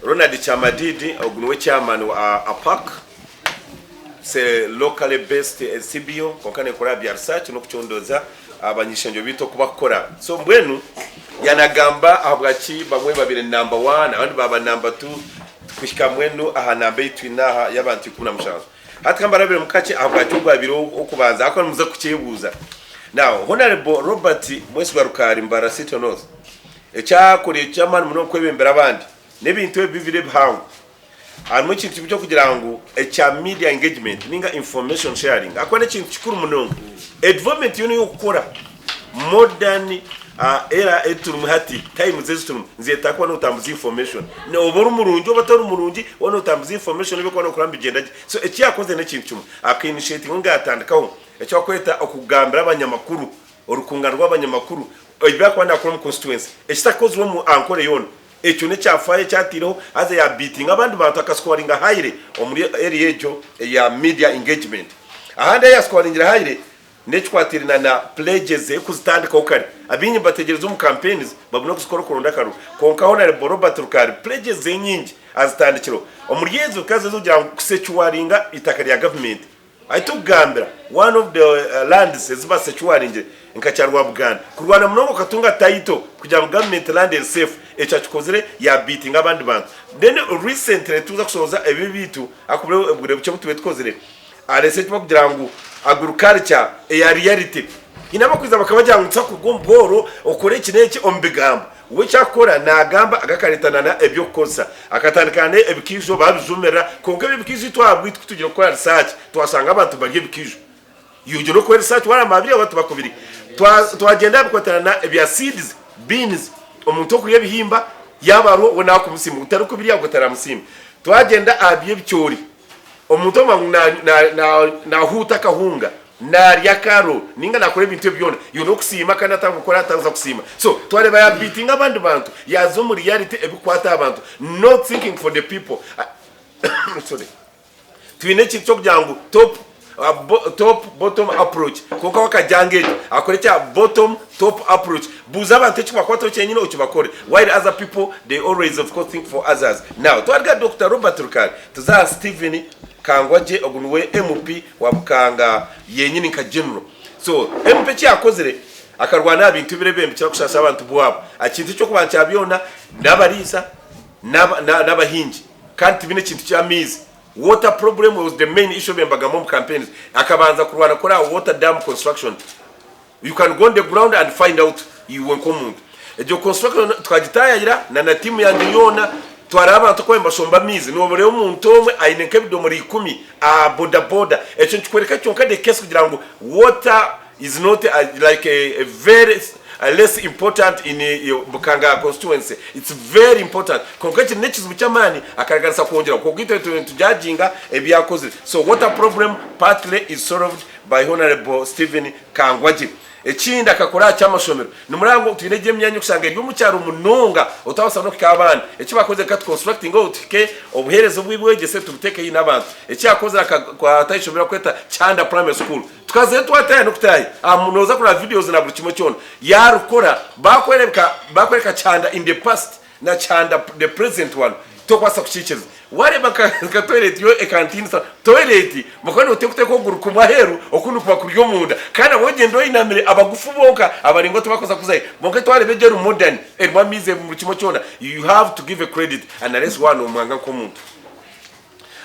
Ronald Kyamadidi, ogu niwe chairman wa Apac, it's a locally based CBO kwonka nekora aha bya research n'okucondooza abany'ishengyero beitu oku bakukora. So mbwenu yanagamba ahabwaki bamwe babaire number one abandi baaba number two kuhika mbwenu aha namba ei twine aha y'abantu 17. Hati kambarabiremu kakye ahabwaki ogu abaire ow'okubanza ahakuba nimuza kukyebuuza. Now Honourable Robert Mwesigwa Rukaari Mbarara City North eki akora eky'amaani munonga kwebembera abandi n'ebintu ebi bibiri ebihango. Harimu ekintu kimwe ky'okugira ngu ekya media engagement ninga information sharing ahakuba n'ekintu kikuru munonga. Edevelopment yoona ey'okukora modern era ei turimu hati, times ezi turimu nizeetaaga kuba nootambuza information. Oba ori murungi oba otori murungi, waaba nootambuza information ebirikuba nookora nibigyenda gye. So eki yaakozire n'ekintu kimwe, aka initiatinga ninga yaatandikaho eki barikweta okugambira abanyamakuru, orukungano rw'abanyamakuru ebi arikuba naakora omu constituency ekitakozirwe omu Ankole yoona. Ekyo n'ekyafaayo ekyataireho haza ya beatinga abandi bantu aka scoringa highly omuri area egyo eya media engagement. Ahandi ahu ya scoringire highly n'ekikwataine na na pledges ekuzitandikaho kare. Abaingi nibategyereza omu campaigns babone kuzikora okuronda akaruru kwonka Honarable Robert Rukari pledges ze nyingi azitandikireho. Omuri ezo zikaba ziri ez'okugira ngu kusecuringa eitaka rya government. Ahi turikugambira one of the lands ezi basecuringire nka Kyarwabuganda kurwana munonga okatunga title kugira ngu government land eri safe ekyo akikozire ya beatinga abandi bantu. Then recently tuza kushohoza ebi ebiitu ahakuba obwire bukye obu tubaire tukozire arese eki barikugira ngu agriculture eya reality. Haine abakwija bakabagira ngu nituza kuruga omu bworo okore eki n'eki omu bigambo. We eki arikukora naagamba agakareeta na n'eby'okukozesa. Akatandika na ebikaijo baabijumirira kwonka ebi ebikaijo itwe ahabwaitu ku tugiire kukora research twashanga abantu nibarya ebikaijo. Iwe ogyenda okore research waaraba nibabirya oba tibakubirya. Twagyenda aha bikwatiraine na ebya seeds, beans, omuntu okurya ebihimba yaaba ariho we naakumusiima, otarikubirya ogwo taramusiima. Twagyenda aha by'ebicoori, omuntu omwe ngu naahuuta akahunga, Naarya akaro ninga naakora ebintu ebi byona, iwe n'okusiima kandi atarikukora atakuza kusiima. So twareeba ya beatinga abandi bantu, yaaza omu reality ebikukwata aha bantu, not thinking for the people. Sorry. Twine ekintu ky'okugira ngu top top bottom approach kwonka we akagyanga egyo akora ekya bottom top approach. Buuza abantu ekikubakwataho kyenyine okibakore while other people they always of course think for others. Now twaruga Dokita Robert Rukari tuze aha Stephen Kangwagye ogu niwe MP wa Bukanga yenyini nka General. So MP eki yakozire akarwana aha bintu biri ebembikira kushasha abantu bwabo. Ekintu eky'okubanza kya byona n'abariisa n'abahingi kandi tibine kintu ky'amaizi. Water problem was the main issue bembagamba omu campaigns. Akabanza kurwana kukora aha water dam construction. You can go on the ground and find out iwe nk'omuntu. Egyo construction twagitaayayira na na tiimu yangye yoona twareeba abantu oku nibashomba amaizi nooba oreeba omuntu omwe aine nk'ebidomora ikumi aha boda boda. Ekyo nikikworeka kyonka the case kugira ngu water is not like a very less important in Bukanga constituency. It's very important. Kwonka ekiri n'ekizibu ky'amaani akaraganisa kwongyera kwonka itwe nitujaginga ebi yakozire. So water problem partly is solved by Honourable Stephen Kangwagye. Ekindi akakora aha ky'amashomero. Nimureba ngu twine egyo emyanya okushanga eri omu kyaro munonga otabaasa n'okuhika abaana. Eki bakozire ka tuconstructinge aho tuhike obuheereza obw'ebwegyese tubuteeke haihi n'abantu. Eki yakozire akakwata eishomero arikweta Kyanda Primary School. Tukazayo twataaha n'okutaaha aha nooza kureeba videos na buri kimwe kyona. Yaarukora bakwereka bakwereka Kyanda in the past na Kyanda the present one tokubaasa kukiikiriza. Wareeba nka toilet yo ekantiinisa, toilet mukaba noteeka okuguru kumwe aheeru okundi kuba kuri omunda kandi nabwo ogyenda oyinamire abagufu bonka abaraingwa tibakubaasa kuzayo. Kwonka twareeba egyo eri modern erimu amaizi erimu buri kimwe kyona you have to give a credit unless waaba nomwanga nk'omuntu.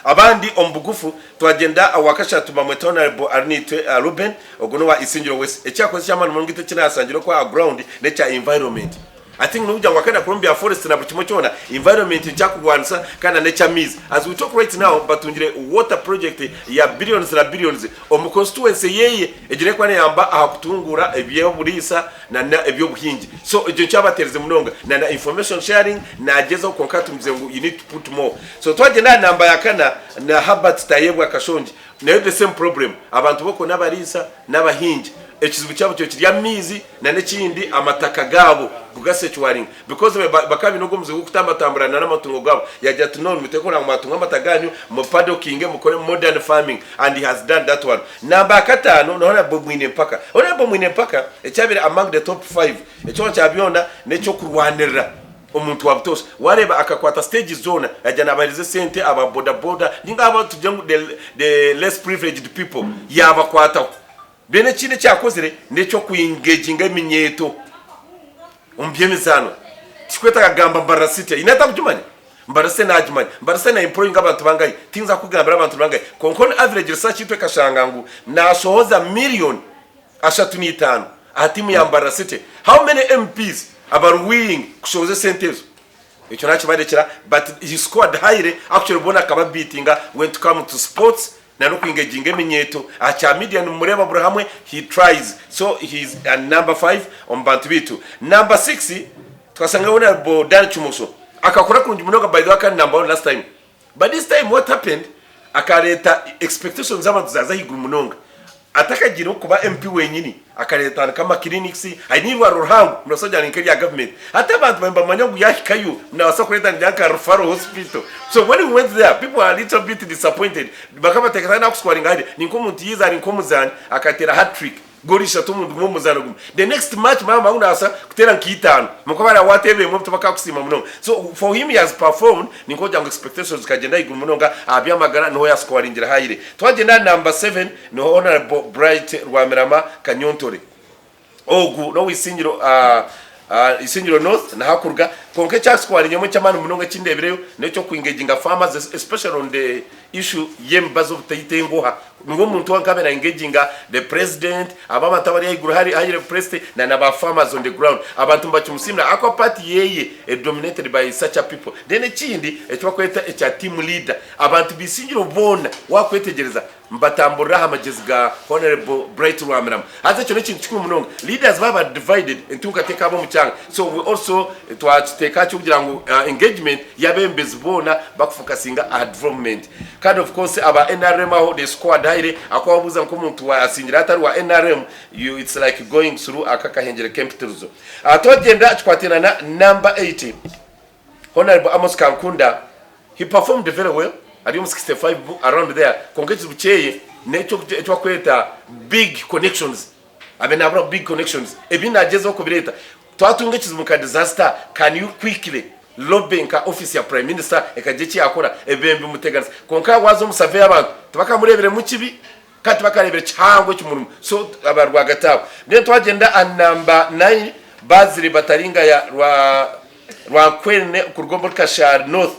Abandi omu bugufu twagyenda owakashatu bamweta Honourable Arinaitwe Reuben ogwo n'owa Isingiro West. Eki yakozire eky'amaani munonga itwe eki naashangire okwo aha ground n'ekya environment. I think n'okugira ngu akenda kukora omu bya forest na buri kimwe kyona, environment nikyo arikurwanisa kandi na n'eky'amaizi. As we talk right now batungire water project ya billions na billions omu constituency yeye egyo erikuba neyamba aha kutunguura eby'oburiisa na na eby'obuhingi. So ekyo nikyabateerize munonga na na information sharing nagyezaho kwonka tumugize ngu you need to put more. So twagyenda aha namba ya kana na Herbert Tayebwa Kashongi nayo the same problem abantu b'okwo n'abariisa n'abahingi ekizibu kyabo kyo kiri amaizi na n'ekindi amataka gaabo kugasecuringa because bakaba baine ogwo omuze gw'okutambatambura na n'amatungo gaabo yagira ati no nimuteekwa kureba ngu mwatunga amata ganyu mu padockinge mukore modern farming and he has done that one. Namba ya kataano ni Honourable Mwine Mpaka. Honourable Mwine Mpaka ekyabaire among the top five ekyoona kya byona n'ekyokurwanirira. Omuntu wa butoosha wareeba akakwata stage zoona yaagira nabaheereza esente aba boda boda ninga aba tugire ngu the the less privileged people yaabakwataho. Then ekindi eki akozire n'eky'oku engaginga eminyeeto omu by'emizaano. Tikikwetaaga kugamba Mbarara City aine atakugimanya? Mbarara City naagimanya. Mbarara City na employinga abantu bangahi? Tiyinza kukugambira abantu bangahi. Kwonka on average research yaitu ekashanga ngu naashohoza million 35 aha tiimu ya Mbarara City. How many MPs abari willing kushohoza esente ezo? Ekyo nakibarekyera but he scored highly actually boona akaba beatinga when to come to sports na n'okuingaginga eminyeeto aha kya media nimumureeba buri hamwe he tries so he is number 5 omu bantu baitu. Number 6 twasanga Honourable Dan Kimoso akakora kurungi munonga by the way akaba ari number 1 last time But this time what happened akareeta expectations z'abantu zaaza ahaiguru munonga. Atakagiireho kuba MP wenyini akareeta nka ama clinics, aine eirwariro rihango nobaasa kugira ngu ni nk'erya government. Hati abantu baabaire nibamanya ngu yaahikayo nabaasa kureeta nigira nka referral hospital. So when we went there people were a little bit disappointed. Bakaba bateekateeka naakuscoringa hariya. Ni nk'omuntu yaiza ari nk'omuzaani akateera hat-trick. Goolo ishatu omu gumwe omuzaano gumwe. The next match maama wawe nabaasa kuteera nka itaano. Kwonka bariya wateeba emwe tibakakusiima munonga. So for him he has performed ninkogira ngu expectations zikagyenda ahaiguru munonga aha by'amagara niho yascoringire highly. Twagyenda aha number seven niho Honourable Bright Rwamirama Kanyontore. Ogu n'oweisingiro Isingiro North niho arikuruga kwonka eki ascoringiremu eky'amaani munonga eki ndeebireyo n'eky'okuengaginga farmers especially on the Issue y'emibazi obutaita engoha niwe omuntu wenka abaire na engaginga the president abo abantu abari ahaiguru hari higher placed na na ba farmers on the ground abantu nibakimusiimira ahakuba party yeye eri dominated by such a people then ekindi ekibakweta ekya team leader abantu b'Isingiro boona wakwetegyereza nibatamburira aha magyezi ga Honourable Bright Rwamirama haza ekyo n'ekintu kikuru munonga leaders baaba bari divided entunguka tekaaba omu kyanga so we also twakiteeka aha ky'okugira ngu engagement y'abebembezi boona bakufokasinga aha development kandi of course aba nrm aho they scored highly ahakuba wabuuza nk'omuntu wa asingire atari wa nrm you it's like going through aka akahengyere k'empitirizo aha twagyenda kikwataine na number 8 Honourable Amos Kankunda he performed very well ari omu 65 around there kwonka ekizibu kyeye n'ekyo ekibakweta big connections abe nabura big connections ebi nagyezaho kubireeta Twatunga ekizibu nka disaster can you quickly lobby nka office ya prime minister ekagira eki yakora ebyo nibimuteganisa kwonka waza omu survey y'abantu tibakamureebiremu kibi kandi tibakareebire kihango ekimurimu so aba rwagati aho then twagyenda aha number 9 Bazili Bataringaya rwa Rwankwene kuruga omuri Kashari North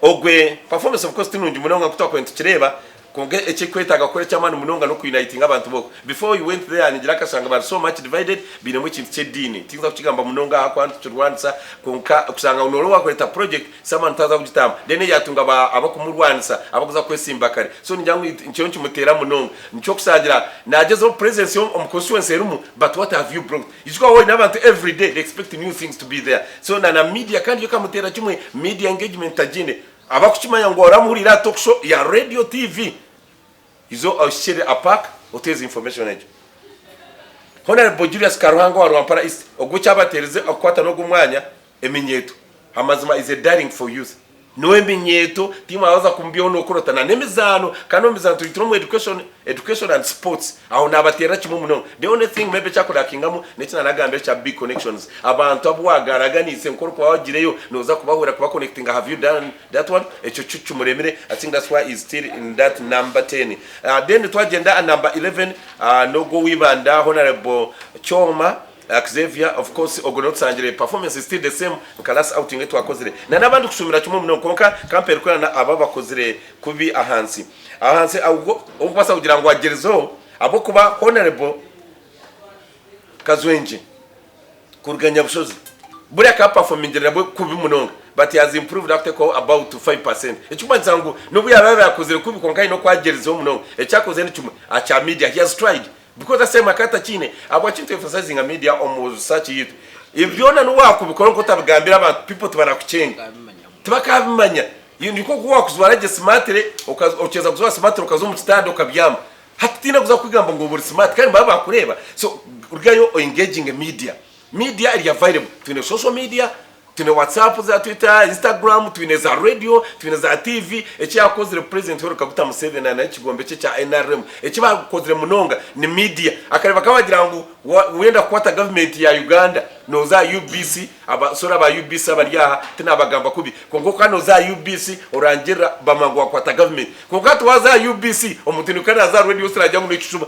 Ogwe performance of course tinungi munonga nku twakubaire nitukireeba kwonka ekirikwetaaga kukora eky'amaani munonga n'oku-unitinga abantu boka. Before we went there ningira akashanga bari so much divided bainemu ekintu ky'ediini. Tiyinza kukigamba munonga ahakuba nitukirwanisa kwonka kushanga ngu nooreeba waakureeta project someone taaza kugitamba then yaatunga aba abakumurwanisa abakuza kwesimba kare. So ningira ngu nikyo nikimuteera munonga. Nikyo kushangira naagyezaho presence ye omu constituency erimu but what have you brought? Ijuka waaba oine abantu everyday they expect new things to be there so na na media kandi yo ekamuteera kimwe media engagement tagiine abakukimanya ngu oramuhurira aha talk show ya radio TV izo oshikire apaaka oteeze information egyo. Honourable Julius Karuhanga owa Rwampara East ogwo ekyabateerize okukwata n'ogwo mwanya Eminyeeto amazima is a darling for youth niwe eminyeeto timwabaza kumubyaho nokurota na nemizaano kandi omu mizaano turi omu education education and sports aho nabaterera kimwe munonga the only thing maybe ekyakurakingamu neki nanagambire ekya big connections abantu abu wagaraganise nkorikuba wagireyo noza kubahwera kuba connectinga have you done that one ekyo kyo kimuremire I think that's why is still in that number 10 uh, then twagenda a number 11 uh, nogwo wibanda honorable Kyoma Xavier of course ogwo niwe tusangire performance is still the same nka last outing ei twakozire na n'abandi kushumira kimwe munonga kwonka kampe erikwera na abo abakozire kubi ahansi ahansi ogwo okubaasa kugira ngu agyerizeho ahabw'okuba honourable Kazwengye kuruga Nyabushozi buriya akaba performingire nabwe kubi munonga but he has improved akuteekaho about 5% ekirikumanyisa ngu n'obu yaabe yakozire kubi kwonka haine oku agyerizeho munonga eki akozire ni kimwe aha kya media he has tried Because that same akaba atakiine ahabwaki nitu emphasizinga media omu research yitu ebi byona n'obu wakubikora nka otabigambira abantu people tibarakucenga tibakabimanya nikwo oku wakuzwara gye smartly okyeza kuzwara smartly okaza omu kitanda okabyama hati tihaine kuza kugamba ngu ori smart kandi nibaba bakureeba so rugayo o engaginge media, media eri available twine social media. Twine WhatsApp, za Twitter, Instagram, twine za radio, twine za TV. Eki yakozire President Yoweri Kaguta Museveni na n'ekigombe kye kya nrm, eki bakozire munonga ni media. Akareeba kabagira ngu wenda kukwata government ya Uganda noza aha UBC, aba sorry aba UBC abari aha tinabagamba kubi, kwonka okuba noza aha UBC orangirira bamanya ngu wakwata government. Kwonka hati waza aha UBC omuntu nairuka naza aha radio nagira ngu nekishuba.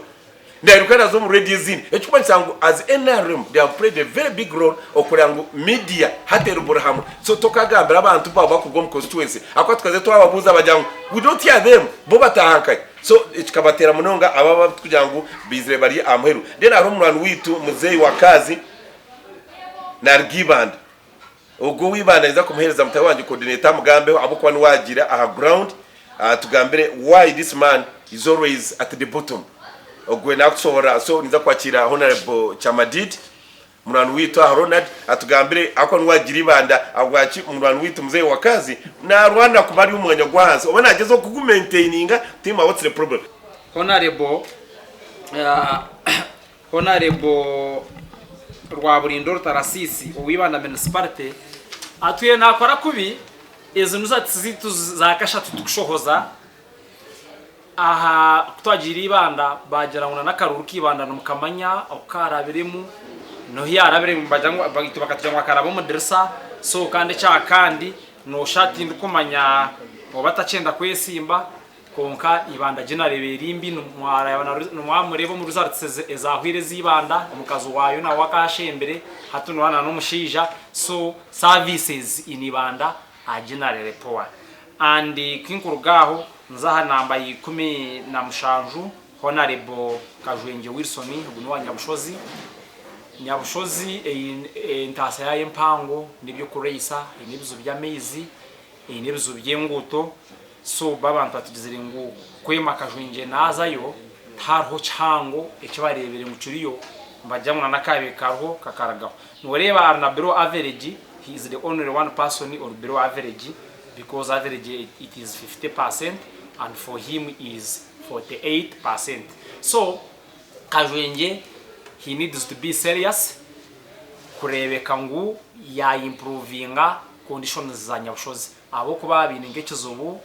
Nairuka naza omu radio ezindi. Ekirikumanyisa ngu as nrm they have played a very big role okureba ngu media hati eri buri hamwe. So tokagambira abantu baaba bakuruga omu constituency ahakuba tukaza twababuuza bagira ngu we don't hear them bo bataaha nkahi. So kikabateera munonga abo abarikugira ngu baizire bari aha muheru. Then hariho omunywani waitu muzeeyi wa Kaazi naruga Ibanda. Ogwo ow'Ibanda ninza kumuheereza mutaahi wangye coordinator amugambeho ahabw'okuba niwe agiire aha ground atugambire why this man is always at the bottom. Ogwe nakusoborora so ninza kwakiira Honourable Kyamadidi munywani waitu aha Ronald atugambire ahakuba niwe agiire Ibanda ahabwaki munywani waitu muzeeyi Wakazi narwana kuba ari omu mwanya gw'ahansi oba nagyezaho kugu maintaininga tiimanya what's the problem. Honourable Honarebo Rwaburindo Rutarasiisi owa Ibanda Municipality atwire nakora kubi ezi results zaitu za kashatu tukushohoza aha kutwagiire Ibanda bagira ngu n'akaruru k'Ibanda nimukamanya oku karabiremu nohu yarabire bagira ngu itwe bakatugira ngu akaraba omu dirisa so kandi ekyakandi noshusha tindikumanya oba takyenda kwesimba. Kwonka Ibanda gye nareeba eri mbi, nimwamureeba omu results ezahweire eza Ibanda, omukazi waayo nawe akashembire, hati noreeba na n'omushaija, so services in Ibanda are generally poor. And kinkuruga aho nza aha namba ya 17, Honarebo Kajwengye Wilson, ogu n'owa Nyabushozi. Nyabushozi entaasya yaayo empango n'eby'okuriisa, eine ebizibu by'amaizi, eine ebizibu by'enguuto, So babantu batugizire ngu kwema Kajwengye nazayo tihariho kihango ekibarebire ngu kiriyo nibagira ngu nanakabi kariho kakarugaho. Noreeba ari na below average he is the only one person ori below average because average it is 50% and for him is 48%. So Kajwengye he needs to be serious kurebeka ngu ya improvinga conditions za Nyabushozi. Ahabw'okuba baine nk'ekizibu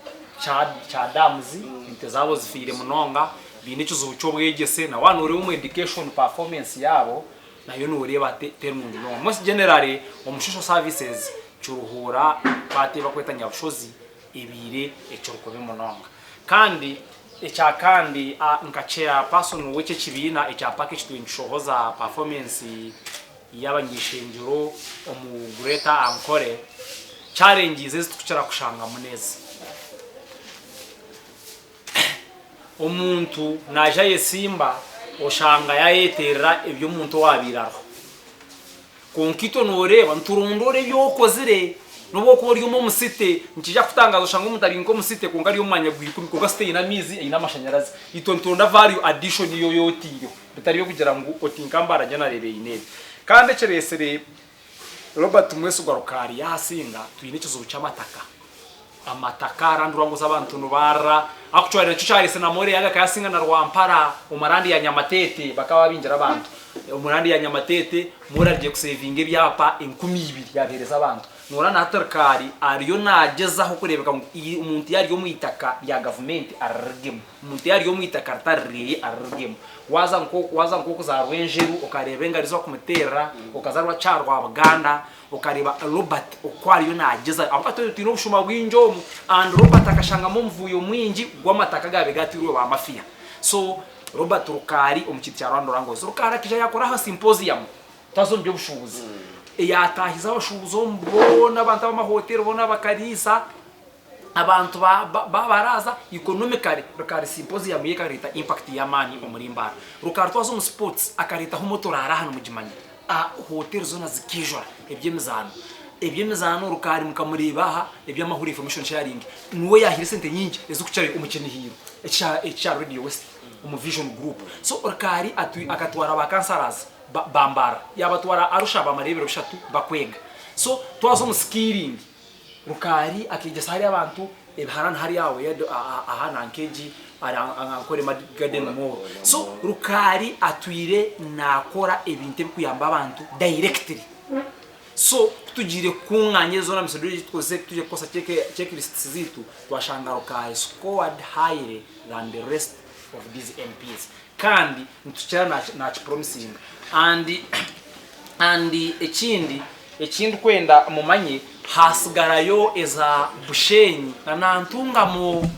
kya dams, ente zaabo zifiire munonga, baine ekizibu ky'obwegyese, na waaba nooreeba omu education performance yaabo nayo nooreeba teri nungi munonga. Most generally omu social services Kiruhura part ei barikweta Nyabushozi ebaire ekiri kubi munonga. Kandi ekya kandi nka chair person w'eki ekibiina ekya paaka eki turiyo nitushohoza performance y'abany'ishengyero omu Greater Ankole, challenges ezi turikukira kushangamu n'ezi, Omuntu naija ayesimba oshanga yayeterera eby'omuntu owaabaire ariho. Kwonka itwe nooreeba niturondoora ebi okozire n'obu okuba ori omu city nikiija kukutangaaza oshange omuntu ari nk'omu city kwonka ari omu mwanya gwa ikumi kwonka city eine amaizi eine amashanyarazi. Itwe nituronda value addition ei oba otaireho. Bitari by'okugira ngu oti nka Mbaragye nareeba eine ebi. Kandi ekireetsire Robert Mwesigwa Rukaari yaasinga, twine ekizibu ky'amataka. Amataka arandurwa ngu abantu nibarra. Actually nakyo kyareetsire na Moreyanga akaba yaasinga na Rwampara omu randi ya Nyamateete bakaba babingire abantu. Omu randi ya Nyamateete, More agiye kusevinga ebyapa 2000 yaabiheereza abantu. Noreeba na hati Rukaari ariyo naagyezaho kureebeka ngu omuntu yaarya omu itaka rya gavumenti arirugemu. Omuntu yaarya omu itaka ritari ryeye arirugemu. Waaza nko waaza nk'oku za Rwenjeru okareeba engaro ezi barikumuteerera, okaza Rwakyarwa Rwabuganda okareeba Robert oku ariyo naagyeza ahabw'okuba twena twine obushuma bwingi omu and Robert akashangamu omuvuyo mwingi gw'amataka agaabaire gaatiirwe ba mafia. So Robert Rukaari omu kintu kya Rwanda Orangozi. Rukaari akaija yaakora aha symposium twaza omu by'obushuubuzi yaataahiza abashuubuzi omu boona abantu ab'amahoteeri boona abakariisa Abantu baabaraza economically Rukari symposium ye ekareeta impact y'amaani omuri Mbara. Rukari twaza omu sports akareetaho motoraara aha nimugimanya. Hotel zoona zikaijura eby'emizaano. Eby'emizaano Rukari mukamureeba aha eby'amahurire information sharing niwe yaahaire esente nyingi ezirikukirayo omu Kinihiiro ekya Radio West omu Vision Group. So Rukari akatwara ba councillors ba Mbara yaabatwara Arusha baamarayo ebiro bishatu bakwega. So twaza omu skilling. Rukaari akeegyesa hariya abantu ebiharani hariya aha aha nanka egi Ankole Garden Mall. So Rukaari atwire naakora ebintu ebirikuyamba abantu directly. So ku tugiire kukunganya ezo zoona methodology tukozese tugiire kukozesa checklists zaitu twashanga Rukaayi scored highly than the rest of these MPs kandi nitukira nakipromisinga and and ekindi ekindikwenda mumanye hasigarayo eza Bushenyi na Nantungamo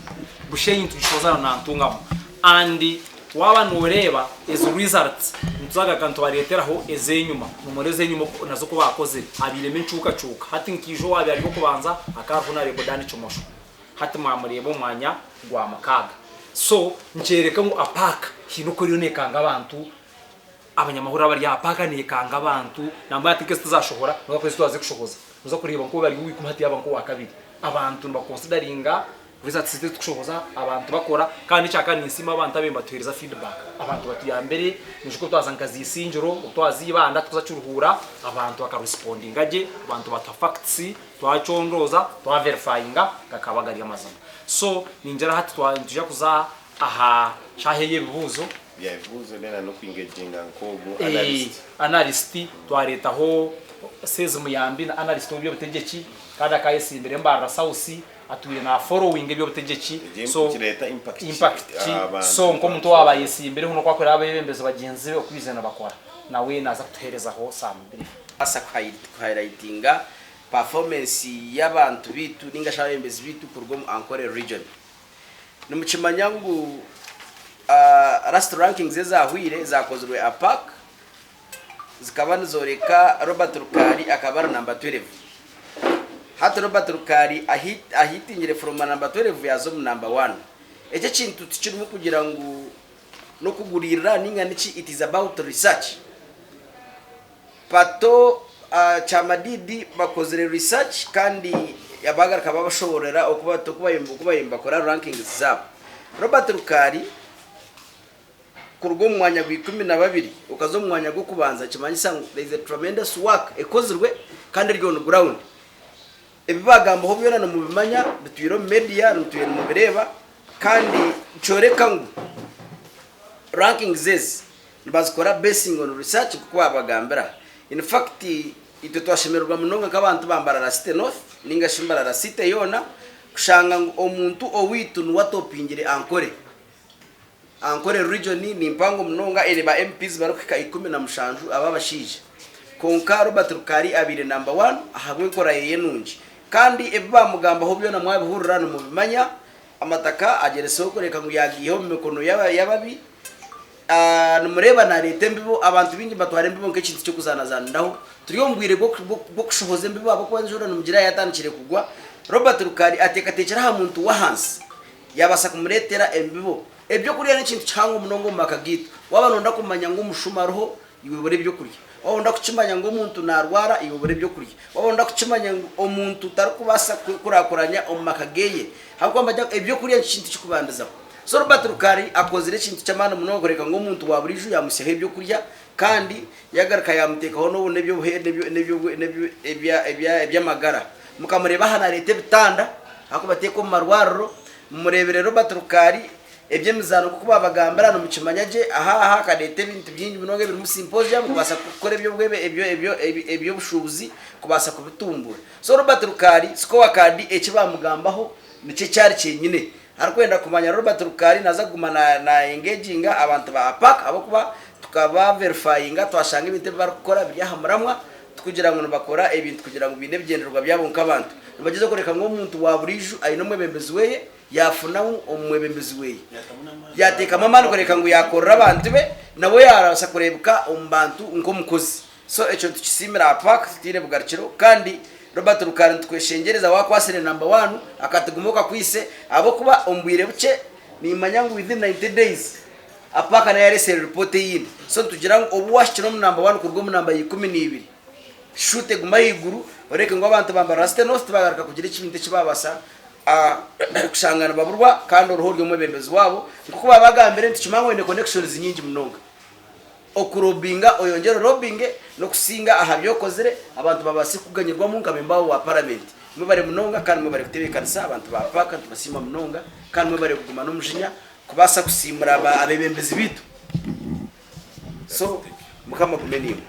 Bushenyi nitugishoza na Nantungamo and Waaba nooreeba ezo results nituzagaruka nitubareeteraho ez'enyima, nomora ez'enyima oku nazo oku baakozire, habairemu enkyukakyuka. Hati nkaija owaabaire ari ow'okubanza hakaba hariho Honourable Dan Kimosho, hati mwamureeba omu mwanya gwa mukaaga. So nikyoreka ngu Apac haine oku eriyo neekanga abantu, abanyamahurire abari aha Apac neekanga abantu, nangwa hati nk'ezi tizashohora, noza kureeba ezi twaza kushohoza, noza kureeba nk'obu ari owaikumi hati yaaba nk'owakabiri. Abantu nibaconsideringa Results zaitu ezitushohoza abantu bakora kandi ekyakana ninsiima abantu ababaire nibatuhereza feedback abantu batuyambire noijuka obu twaza nka za Isingiro obu twaza Ibanda tukaza Kiruhura abantu baka respondinga gye abantu batuha facts twacondooza twa verifyinga gakaba gari amazima so ningira hati nitwija kuza aha shaaha ey'ebibuuzo. Bya bibuuzo then n'oku engaginga nk'ogu analyst. Analyst twareetaho Sezi Muyambi na analyst w'eby'obutegyeki kandi akayesimbire Mbarara South. Atwire na followinga eby'obutegyeki so Nikireeta impact ki impact ki aha bantu? So nk'omuntu owaaba ayesimbireho n'oku arikureeba abeebembezi bagyenzi be oku baizire nibakora nawe naaza kutuheerezaho some brief. Kubaasa kuhighlightinga performance y'abantu baitu ninga shi abebembezi baitu kuruga omu Ankole region. Nimukimanya ngu last rankings ezahweire ezakozirwe APAC zikaba nizoreka Robert Rukari akaba ari namba 12. Hati Robert Rukari ahitingire from namba 12 yaza omu namba 1. Eki ekintu tikirimu kugira ngu n'okuguririra ninga niki it is about research. Pato Kyamadidi bakozire research kandi bagaruka babashoborera oku bariyo nibakora rankings zaabo. Robert Rukari Kuruga omu mwanya gwa 12 okaza omu mwanya gw'okubanza nikimanyisa ngu there is a tremendous work ekozirwe kandi eri on ground. Ebi baagambaho byona nimubimanya, bitwire omu media, mutwire nimubireeba kandi nikyoreka ngu rankings ezi nibazikora basing on research nk'oku baabagambira. In fact itwe twashemererwa munonga nk'abantu ba Mbarara City North ninga shi Mbarara City yoona kushanga ngu omuntu owaitu niwe atopingire Ankole. Ankole region ni mpango munonga eine ba MPs barikuhika 17 ab'abashaija. Kwonka Robert Rukari abaire number one ahabw'enkora yeye nungi. Kandi ebi bamugambaho byona mwabihurira nimubimanya, amataka agyereseho kureka ngu yagiiha omu mikono y'ababi. Nimureeba nareeta embibo, abantu baingi nibatwara embibo nk'ekintu ky'okuzanazaniraho. Turi omu bwire bw'okushohoza embibo ahabw'okuba enjura nimugira yatandikire kugwa. Robert Rukari ateekateekire aha muntu w'ahansi. Yaabaasa kumureetera embibo. Eby'okurya n'ekintu kihango munonga omu maka gaitu. Waaba nooyenda kumanya ngu omushuma ariho, iwe bura eby'okurya. Waaba nooyenda kukimanya ngu omuntu naarwara, iwe bura eby'okurya. Waaba nooyenda kukimanya ngu omuntu tarikubaasa kwekurakuranya omu maka ge, ahabw'okuba nibagira ngu eby'okurya nikyo kintu kirikubandizaho. So Robert Rukari akozire ekintu ky'amaani munonga kureka ngu omuntu wa buriijo yaamutsyaho eby'okurya kandi yaagaruka yaamuteekaho n'eby'amagara. Mukamureeba aha naareeta ebitanda ahakubateeka omu marwariro, mumureebire Robert Rukari eby'emizaano nk'oku baabagambira nimukimanya gye aha aha akareeta ebintu bingi munonga ebirimu symposium kubaasa kukora eby'obushuubuzi kubaasa kubitumbuura. So Robert Rukari score card eki baamugambaho nikyo eki ari kyenyine. Arikwenda kumanya Robert Rukari naaza kuguma na engaginga abantu ba APAC ahabw'okuba tukaba verifyinga twashanga ebintu ebi barikukora biri aha muramwa Tikugira ngu nibakora ebintu kugira ngu baine ebigyendererwa byabo nk'abantu. Nibagyezaho kworeka ngu omuntu wa buriijo aine omwebembezi weye, yaafunamu omu mwebembezi weye. Yaateekamu amaani kworeka ngu yaakorera abantu be, nawe yaabaasa kureebeka omu bantu nk'omukozi. So ekyo nitukisiimira aha paaka tutaine bugarukiro. Kandi Robert Rukari nitukweshengyereza waakwatsire namba waanu, akati guma okakwitse ahabw'okuba omu bwire bukye niimanya ngu within 90 days, Apaaka nayo yareetsire ripoota eyindi. So nitugira ngu obu waahikire omu namba wani kuruga omu namba ya 12, shuuta egume ahaiguru oreke ngu abantu ba Mbarara City North tibaagaruka kugira ekintu eki baabaasa kushanga nibaburwa kandi oriho ori omwebembezi waabo. Nk'oku baabagambire nti kimanye ngu oine connections nyingi munonga. Okurobinga oyongyere orobinge n'okusinga aha bi okozire abantu babaase kukuganyirwamu nka memba wa paramenti. Mwebare munonga kandi mwebare kutebeekanisa abantu ba Apaaka nitubasiima munonga kandi mwebare kuguma n'omujinya Kubaasa kusiimura abeebembezi baitu. So Mukama agume naimwe.